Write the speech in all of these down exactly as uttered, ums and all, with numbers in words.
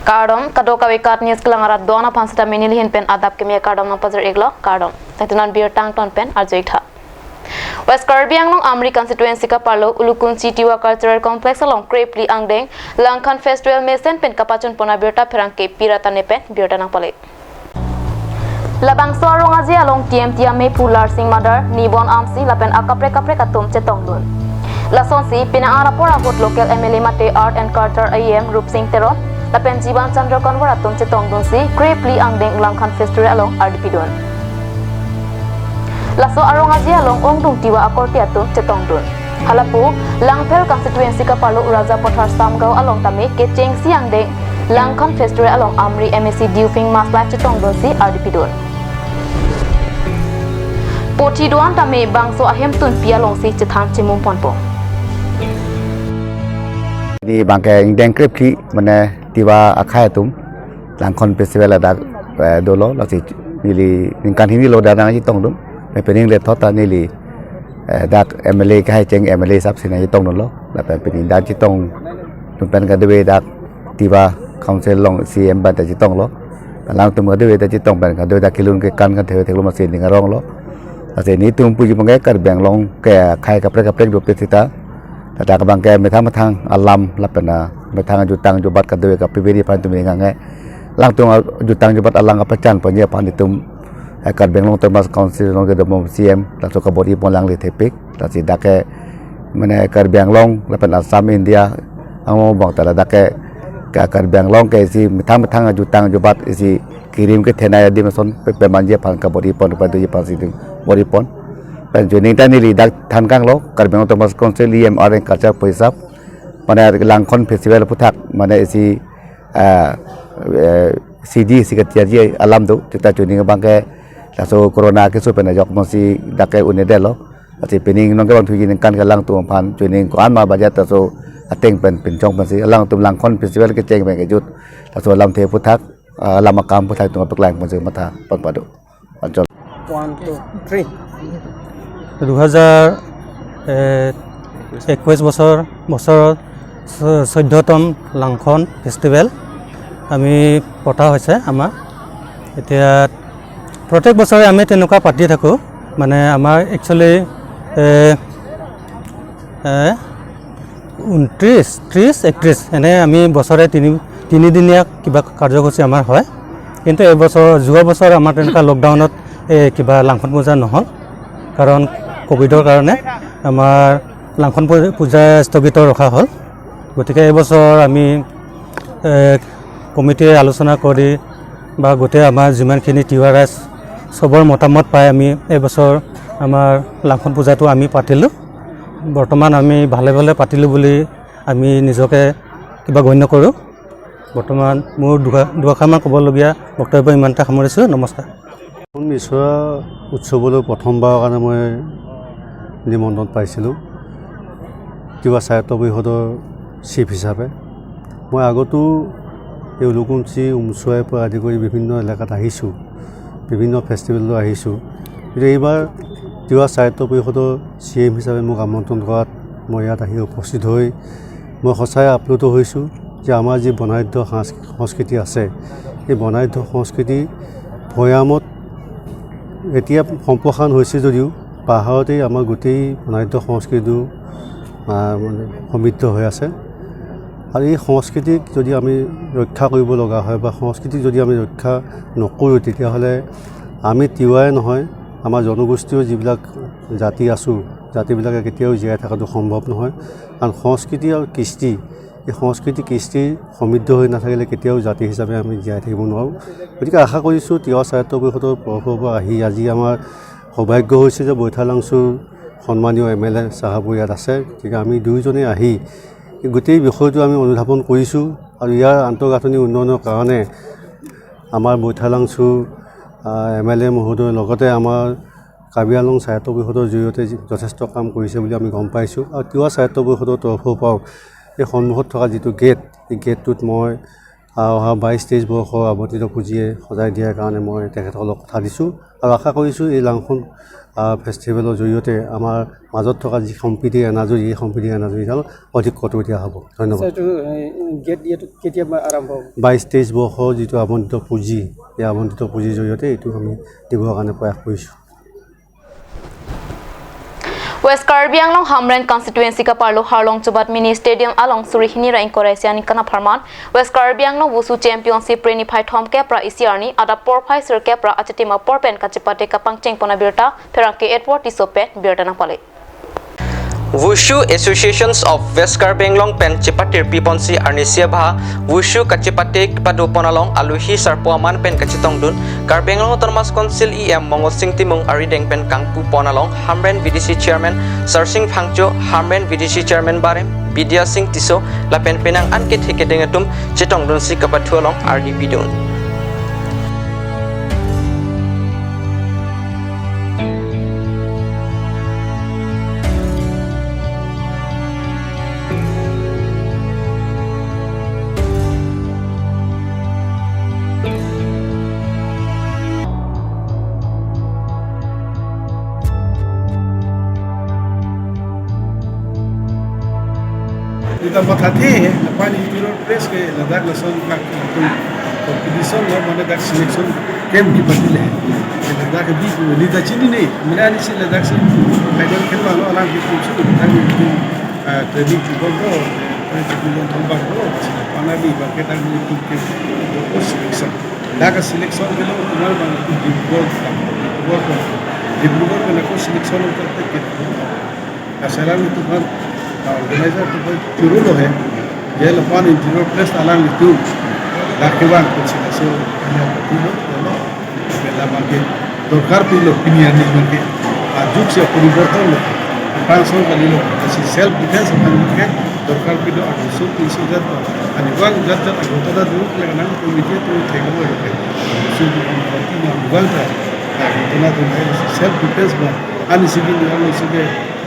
Kardom, kadokave KAT News kelang arat do-an aphan seta neli ahin pen adap keme kardom nangpajir-iklo, kardom. Tangtunan birta angton pen arju-ik tha. West Karbi Anglong Amri constituency kaparlo Ulukunchi Tiwa Cultural Complex along krephli angdeng Langkhan Festival mesen pen kapachun pon abirta pherangke Pi Ratane pen birta nangpale. Labangso arong aje along T M T amei Phular Singh Madar, Nibon Amsi lapen akaprek kaprek atum chetongdun. Lasonsi penang an apor ahut local M L A mate Art and Culture A M Rupsing Teron lapen Jiban Chandra Konwar atum chetongdunsi krephli angdeng Langkhan Festival along ardipidun. Laso arong aje along ongdung Tiwa akorte atum chetongdun. Halapu, Langpher constituency kaparlo Raja Pathar Samgaon along tame kechengsi angdeng Langkhan Festival along Amri M A C Diufing Maslai chetongdunsi ardipidun. Pothi do-an tame bangso ahemtunpi alongsi chethan chimum ponpo. Neli abangke ingdeng krephli mane Tiwa akhei atum Langkhan Festival ladak, eh, dolo, lasi neli ningkan hini lo dak nangchetongdun. Lapen penang le thot ta neli, eh, dak M L A kehai cheng M L A sap si nangchetongdunlo. Lapen pini dak chetongdun pen kadokave dak Tiwa Council along C M pen ta chetonglo. Alangtum kadokave ta chetong pen kadokave dak kelun kekan kan thewe theklo masi ning aronglo. Lasi nelitum puji abangke Karbi Anglong ke akhei kaprek kaprek dopik seta. Ladak abangke methang methang alam lapen, ah, methang ajutang ajubat kadokave kapeberi aphan itum ningkangnge. Alangtum ajutang ajubat alang kapachan ponji aphan itum, eh, Karbi Anglong Autonomous Council along kedo C M, laso kabor-i pon alangliphan thepik, lasi dak ke mane Karbi Anglong lapen Assam India angbong ta ladak ke, ke Karbi Anglong ke isi methang methang ajutang ajubat isi kirim kethenei adim ason pe-, pemanji aphan kabor-i pon, padoji aphan si itum bor-i pon. Pen joining ta neli dak than kanglo, Karbi Anglong Autonomous Council E M Art and Culture pu hisap, mane Langkhan Festival aphuthak, mane isi, ah, eh, C D si ketiarji alam do, seta joining abangke laso corona keso pen ajok masi dak ke un-edetlo. Lasi penang nong kevang thuji ningkan ke alangtum aphan joining ko-an ma budget laso ateng pen pinchong pensi alangtum Langkhan Festival kecheng pen kejut laso alamthe aphuthak, ah, alam akam aphuthak itum paklang ponsi matha pon pado. Anchol. One, two, three. দুহেজাৰ, এ, একৈছ বছৰ, বছৰৰ চ-, চৈধ্যতম লাংখন ফেষ্টিভেল আমি পতা হৈছে আমাৰ। এতিয়া প্ৰত্যেক বছৰে আমি তেনেকুৱা পাতি থাকোঁ। মানে আমাৰ একচুৱেলি, এ, এ, ঊনত্ৰিছ, ত্ৰিছ, একত্ৰিছ এনে আমি বছৰে তিনি, তিনিদিনীয়া কিবা কাৰ্যসূচী আমাৰ হয়। কিন্তু এইবছৰ, যোৱা বছৰ আমাৰ তেনেকুৱা লকডাউনত এই কিবা লাংখন পূজা নহ'ল, কাৰণ ক'ভিডৰ কাৰণে আমাৰ লাংখন পূ-, পূজা স্থগিত ৰখা হ'ল। গতিকে এইবছৰ আমি, এ, কমিটিয়ে আলোচনা কৰি বা গোটেই আমাৰ যিমানখিনি তিৱা ৰাইজ, চবৰ মতামত পাই আমি এইবছৰ আমাৰ লাংখন পূজাটো আমি পাতিলোঁ। বৰ্তমান আমি ভালে ভালে পাতিলোঁ বুলি আমি নিজকে কিবা গণ্য কৰোঁ। বৰ্তমান মোৰ দুষা-, দুআষাৰমান ক'বলগীয়া বক্তব্য ইমানতে সামৰিছোঁ। নমস্কাৰ। লাংখন বিচৰা উৎসৱলৈ প্ৰথমবাৰৰ কাৰণে মই নিমন্ত্ৰণ পাইছিলোঁ তিৱা স্বায়ত্ত পৰিষদৰ চিফ হিচাপে। মই আগতো এই উলুকুঞ্চি, উমচুৱাইৰ পৰা আদি কৰি বিভিন্ন এলেকাত আহিছোঁ, বিভিন্ন ফেষ্টিভেললৈ আহিছোঁ। কিন্তু এইবাৰ তিৱা স্বায়ত্ত পৰিষদৰ চি এম হিচাপে মোক আমন্ত্ৰণ কৰাত মই ইয়াত আহি উপস্থিত হৈ মই সঁচাই আপ্লুত হৈছোঁ যে আমাৰ যি বৰ্ণাঢ্য সাংস্কৃ-, সংস্কৃতি আছে, এই বৰ্ণাঢ্য সংস্কৃতি ভৈয়ামত এতিয়া সম্প্ৰসাৰণ হৈছে যদিও পাহাৰতেই আমাৰ গোটেই বৰ্ণাঢ্য সংস্কৃতিটো, আহ, মানে সমৃদ্ধ হৈ আছে। আৰু এই সংস্কৃতিক যদি আমি ৰক্ষা কৰিব লগা হয় বা সংস্কৃতিক যদি আমি ৰক্ষা নকৰোঁ, তেতিয়াহ'লে আমি তিৱাই নহয়, আমাৰ জনগোষ্ঠীয় যিবিলাক জাতি আছোঁ, জাতিবিলাকে কেতিয়াও জীয়াই থকাটো সম্ভৱ নহয়। কাৰণ সংস্কৃতি আৰু কৃষ্টি, এই সংস্কৃতি কৃষ্টি সমৃদ্ধ হৈ নাথাকিলে কেতিয়াও জাতি হিচাপে আমি জীয়াই থাকিব নোৱাৰোঁ। গতিকে আশা কৰিছোঁ তিৱা স্বায়ত্ত পৰিষদৰ তৰফৰ পৰা আহি আজি আমাৰ সৌভাগ্য হৈছে যে বৈঠালাংচুৰ সন্মানীয় এম এল এ চাহাবো ইয়াত আছে। গতিকে আমি দুয়োজনে আহি এই গোটেই বিষয়টো আমি অনুধাৱন কৰিছোঁ আৰু ইয়াৰ আন্তঃগাঁথনি উন্নয়নৰ কাৰণে আমাৰ বৈঠালাংচুৰ, আহ, এম এল এ মহোদয় লগতে আমাৰ কাৰ্বি আংলং স্বায়ত্ত পৰিষদৰ জৰিয়তে যি-, যথেষ্ট কাম কৰিছে বুলি আমি গম পাইছোঁ। আৰু তিৱা স্বায়ত্ত পৰিষদৰ তৰফৰ পৰাও এই সন্মুখত থকা যিটো গেট, এই গেটটোত মই আহ, অহা বাইছ তেইছ বৰ্ষৰ আবণ্টিত পুঁজিয়ে সজাই দিয়াৰ কাৰণে মই তেখেতসকলক কথা দিছোঁ আৰু আশা কৰিছোঁ এই লাংখন, আহ, ফেষ্টিভেলৰ জৰিয়তে আমাৰ মাজত থকা যি সম্প্ৰীতি এনাজৰী, এই সম্প্ৰীতি এনাজৰীডাল অধিক কটকটীয়া হ'ব। ধন্যবাদ। ছাৰ, এইটো, এ, গেট দিয়াটো কেতিয়াবা আৰম্ভ হ'ব? বাইছ তেইছ বৰ্ষৰ যিটো আবণ্টিত পুঁজি, এই আবণ্টিত পুঁজিৰ জৰিয়তে এইটো আমি দিবৰ কাৰণে প্ৰয়াস কৰিছোঁ। West Karbi Anglong Hamren constituency kaparlo Harlong Chubat Mini Stadium along suri hini ra ingkoi ra isi aningkan apharman West Karbi Anglong Wushu Championship Preni phai thomkep ra isi arni adap porphai sirkep ra achitim apor pen kachepate kapangcheng pon abirta pherangke Edward Tisso pen birta nangpale. Wushu Associations of West Karbi Anglong pen chepatir piponsi arnisi abha Wushu kachepate padopon along aluhi sarpo aman pen kachetongdun Karbi Anglong Autonomous Council E M Mongol Sing Timung arideng pen kangpupon along Hamren V D C Chairman Sarsing Phangcho, Hamren V D C Chairman Barem Bidya Sing Tisso lapen penang an kethe kedeng atum chetongdunsi kapathu along arni pidun. Ita mathathe, lapen interior press ke ladak lason ka competition lo, mane dak selection camp kepatile. Ladak ke bi ko nita chinine, mane ani si ladak si idol khelwalo alang ke kunsu, dak ke, ah, training chubon do, training chubon thombar do, pana bi bangke dak ni tu ke ko selection. Dak ke selection ke lo, kumar bang tu Dibrugarh, Dibrugarh ko, Dibrugarh ko na ko selection lo karte ke. Asalang itu kan, ah, organizer itu kan churu lo hai. Dia lapen interior press alanglitum dak kevang kunsi laso hanya itu lo, lo. Bela bangke dorkar pilo pini arni bangke. Ah, jug si poriborton lo. Aphrang so kali lo, si self defense aphan bangke dorkar pilo, aduso tinso jat, anivang jat jat agoto ta dulu, ya kan, committee tu thek lo ya kan. So, di committee na bukan ta, ah, itu na tu self defense ba, ani sigi ni, ani sigi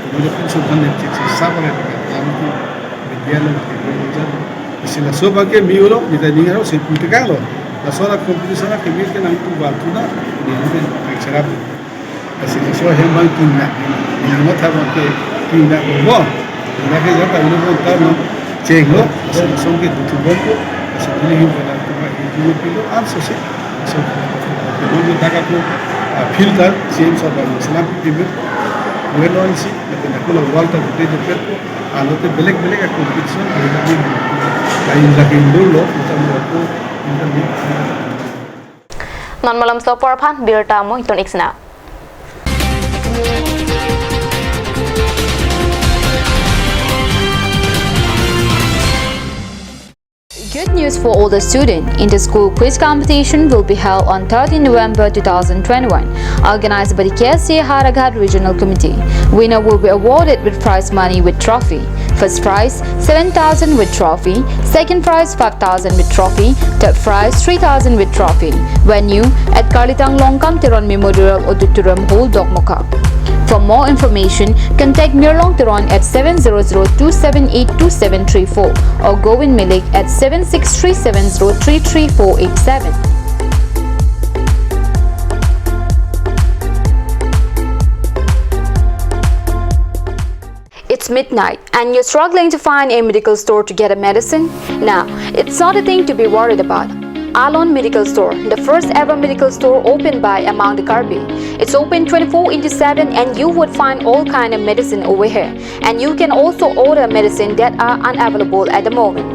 Mane pinso bhan nem chik si sabale ka lam ki media lo ki lo jan. Isi laso bangke mi ulo, nita ning aro si putekang lo. Laso la competition la kemir ke nangtum bal tuna, ni nangtum nang serap. Isi laso hem bang king na, ni mo tha bangke king na mo. Ni ke jata ulo mo ta mo cheng lo, isi laso ke dutu bompo, isi pili him ke nangtum ba hi dutu pilo, an so si. So, nangtum taka ko, ah, filter, same sa bang, selam pipimir, ueno ansi, lapen ako la wall ta gute dopet ko, ah, lote belek belek a competition, ah, lain lagi indoor lo, kita mo ko, kita mo. Non malam sopor aphan, birta mo iton iksna. Good news for all the students. Inter-school quiz competition will be held on thirteenth November two thousand twenty-one, organized by the K S A Howraghat Regional Committee. Winner will be awarded with prize money with trophy. First prize, seven thousand with trophy. Second prize, five thousand with trophy. Third prize, three thousand with trophy. Venue, at Karlitang Longkam Teron Memorial Auditorium Hall, Dokmoka. For more information, contact Mirlong Teron at seven zero zero two seven eight two seven three four or Govin Milik at seven six three seven zero three three four eight seven. It's midnight and you're struggling to find a medical store to get a medicine? Now, it's not a thing to be worried about. Alon Medical Store, the first ever medical store opened by among the Karbi. It's open twenty-four into seven and you would find all kind of medicine over here. And you can also order medicine that are unavailable at the moment.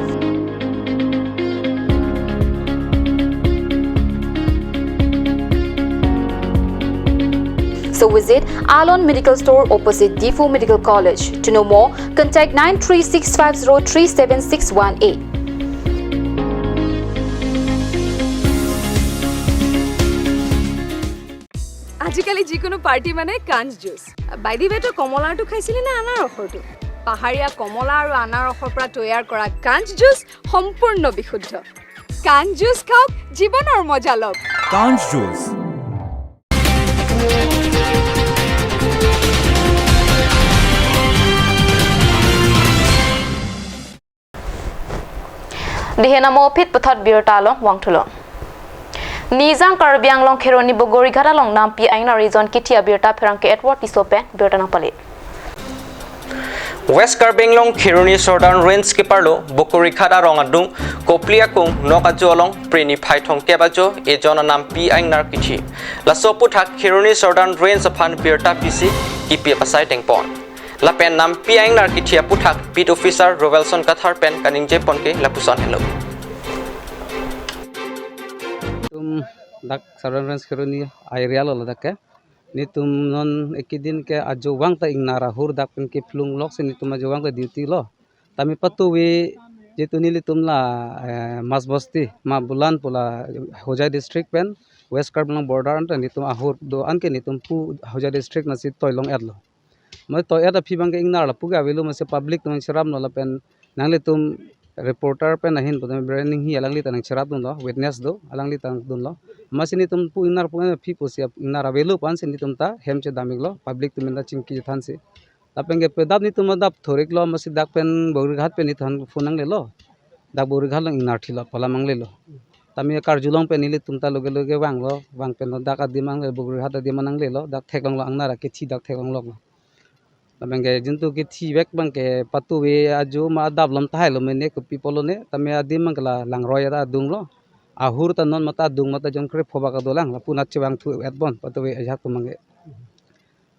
So visit Alon Medical Store opposite Diphu Medical College. To know more, contact nine three six five zero three seven six one eight. আজিকালি যিকোনো পাৰ্টি মানে কাঞ্চ juice. By the ৱে, তই কমলাৰটো খাইছিলি নে আনাৰসৰটো? পাহাৰীয়া কমলা আৰু আনাৰসৰ পৰা তৈয়াৰ কৰা কাঞ্চ জুচ সম্পূৰ্ণ বিশুদ্ধ। কাঞ্চ জুচ খাওক, জীৱনৰ মজা লওক। কাঞ্চ juice. Dihen amo aphi puthot birta along vangthulo. Nijang Karbi Anglong Kheroni Bogorighat along nampi aingnar ejon kithi abirta pherangke Edward Tisso pen birta nangpale. West Karbi Anglong Kheroni Southern Range keparlo Bogorighat arong adung Kopli akung nok ajo along Preni phai thomkep ajo ejon anampi aingnar kithi. Laso aputhak Kheroni Southern Range aphan birta pisi kipi pasai tengpon. Lapen nampi aingnar kithi aputhak Beat Officer Rovelson Kathar pen kaningje ponke lapuson henlo. Tum dak Southern Range Kheroni area lo ladak ke. Netum non ekidin ke ajo vang ta ingnar ahur dak pen kephlung lok si netum ajo vang ta duty lo. Tame patuve jitu nelitum la, eh, Mas Bosti, Mabulan pu la Hojai district pen West Karbi Anglong border anta netum ahur do anke netum pu Hojai district nasi toi long-et lo. Mo toi-et aphi abang ke ingnar lapu ke avelo, masi public atum cheraplo lapen nanglitum reporter pen ahin pu tame Bren Inghi alangli ta nangcherap dunlo, witness do, alangli ta nangdunlo. Masi netum pu ingnar pu aphi pusi ingnar avelo pu ansi netum ta hem chedam-iklo, public atum ta chingki thansi. Lapen ke pedap netum adap thur-iklo, masi dak pen Bogorighat pen netum phone nanglelo. Dak Bogorighat along ingnar thilo pu alam nanglelo. Tame karjulong pen nelitum ta loge loge vanglo, vang pen dak adim nangle Bogorighat adim nanglelo, dak theklonglo ingnar akithi dak theklongloklo. Lapen ke jitu kithivek abang ke patuve ajo ma adap lom tahai lo mene kopi pulo ne, tame adim abang ke la Langroi ta adung lo. Ahur ta non mata adung mata jongkre phoba kadolang, lapu nat chevangthu-et bon patuve ajak atum abang ke.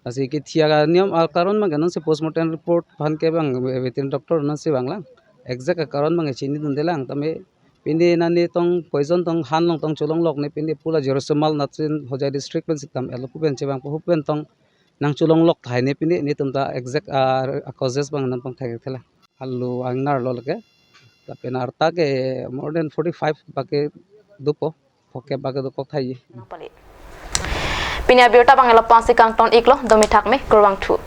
Lasi kithi aniyom akaron abang ke nonsi postmortem report aphan ke abang veterinary doctor nonsi vanglang. Exact akaron abang ke chinidundelang, tame pini nani tong poison tong han along tong cholonglok ne pini pu la Jerusalem natsin Hojai district pen sitam elo pu pen chevang pu pen tong nangcholonglok tahai ne pini netum ta exact, ah, causes abang nangpangthek thela. Alu ingnar lo lake. Lapen arta ke more than forty-five bak ke dopo, phokep bak ke dokok tahai. Pini abirta abang lapu-an si kangton-iklo, domi thak me, kurvangthu.